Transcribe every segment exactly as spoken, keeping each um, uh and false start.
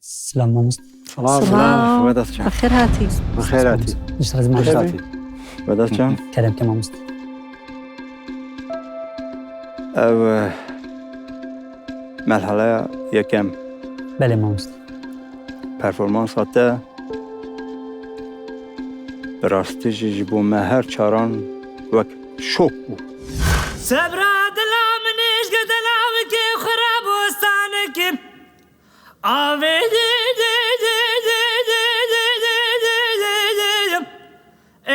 Silav mamoste. Silav, silav. Silav. Wedat çav. Bi xêr hatî. Bi xêr hatî. Dişt razî mamoste. Bi xêr hatî. Wedat çav. Kerem ke mamoste. Ev, e, merheleya yekem. Belê mamoste. Performansa te bi rastî jî ji bo me her çaran wek şok bû. Sebra dila min ji gel delawikê xwe re bostanekê. Avê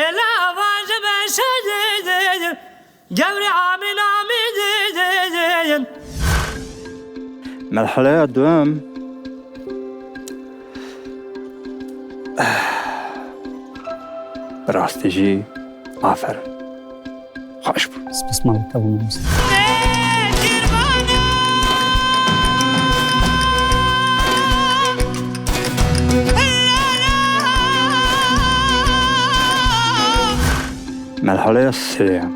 êla van ji beşa gewre amîn amîn. Merheleya duem. Bi rastî jî aferin. Xweş bû. Spas mala te bû mamoste. Merheleya sêyem.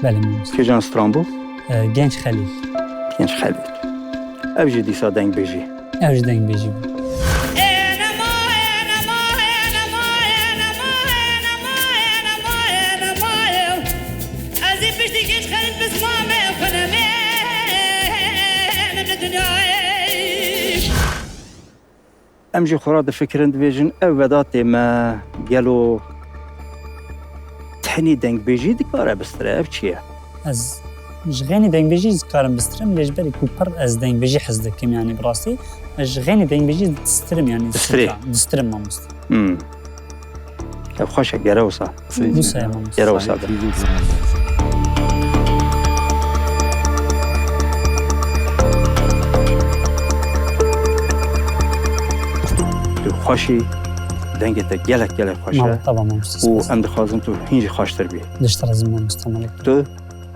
Belê mamoste. Kîjan stran bû? E, Genç Xelîl. Genç Xelîl. Ev jî dîsa dengbêjî. Ew jî dengbêjî bû. Em jî xwe re difikirin, dibêjin, ev Vedatê me gelo tenê dengbêjî dikare bistire, ev çi ye? Ez ji xênî dengbêjî dikarim bistirim, lê ji berî ku pir ez dengbêjî hez dikim, yanî bi rastî ez ji xênî dengbêjî distirim, yanî Distirê. Distirim mamoste. Hmm. Ev xweş e, gere wisa. Wisa ye mamoste. Gere wisa be. Tu xweşî, dengê te gelek, gelek xweş e. Mala te be mamoste. Û em dixwazin tu hîn jî xweştir bî. Dişt razî mamoste, mala te. Tu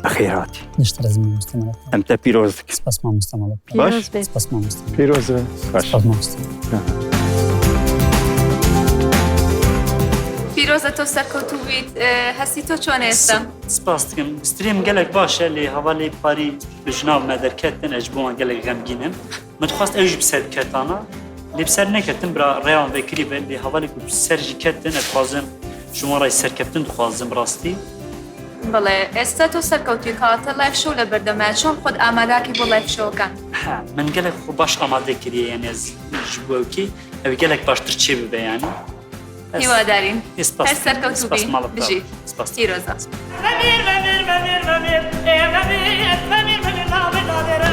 bi xêr hatî. Dişt razî mamoste, mala te. Em te pîroz dikin. Spas mamoste, mala te. Baş? Pîroz be. Spas mamoste. Pîroz be. Baş. Spas mamoste. Pîroz e, to serkewtû bît. E, hestî to çone esta? Sp-, spas dikim. Strêm gelek baş e, lê hevalê parî ji nav me derketin, ez ji bo wan gelek xemgîn im. Min dixwest ew jî bi ser biketana, lê bi ser neketin, bira rêya wan vekirî be, lê hevalê ku bi ser jî ketin, ez dixwazim ji wan re serkeftin dixwazim rastî. Belê, êsta to serkewtî ka te live show li berdem e, çond xwe amade kî bo live show kan? He, min gelek xwe baş amade kiriye, yanî ez ji bo ew kî ew gelek baştir çê bibe yanî. Ez Hîwadarîn. Ê, spas. Her serkewtû bî. Spas, mala te. Bijî. Spas. Pîroz e. Vemîr, vemîr, vemîr, vemîr. Ê, vemîr, vemîr, vemîr, navê navê re.